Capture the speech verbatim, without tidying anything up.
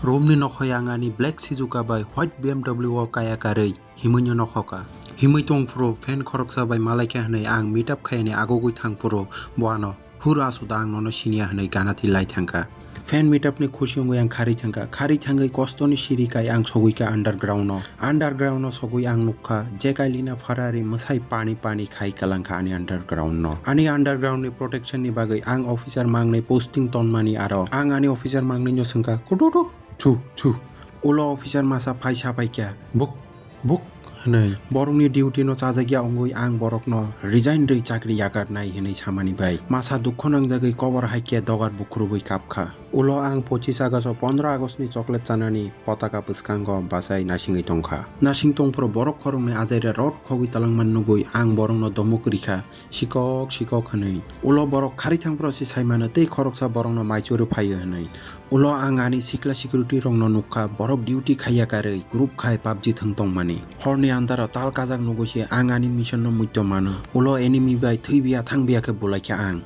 Romni nokhoi ang ani black Suzuka bai white B M W o kaya karwi himwino nokhoka. Himwi tongphuru fan khoroksa bai malaikha hwnwi ang meet up khaiyani agogwi thangphuru bo ano, "Hur asuda, ang nono siniya," hwnwi gana thilai thangkha. Fan meet up ni khusi wngwi ang kharwi thangkha. Kharwi thangwi kostoni siri kai ang sogwikha underground o. Underground o sogwi ang nukkha je kailina Ferrari mwsai pani pani khai kalangkha ani underground no. Ani underground ni protection ni bagwi ang officer mangnwi posting tonmani aro. Ang ani officer mangnwi no swngkha, "Kututu, chu, chu." Ulo officer masa phaisa phaikha, "Buk, buk," hwnwi. Borokni duty no chajakya wngwi ang borokno resign rwi chakri yakarnai hwnwi samani bai masa dukhu nangjagwi kobor haikhe dogar bukhurubwi kapkha. Ulo ang pochis August o pondro August ni chocolate chanani potaka bwskango bachai nasingwi tongkha. Nasing tongphuru borok khoroknwi ajaira rot khogwi talangmani nugwi ang borokno domuk rikha, "Sikok, sikok," hwnwi. Ulo borok kharwi thangphuru se saimano tei khoroksa borokno maichuru phaio hwnwi. Ulo ang ani sikla security rokno nukkha, borok duty khaiya karwi group khai PUBG thwng tongmani. Horni andaro tal kajak nugwi se ang ani mission no muitu mano. Ulo enemy bai thwibiya thangbiya khe bulaikha ang.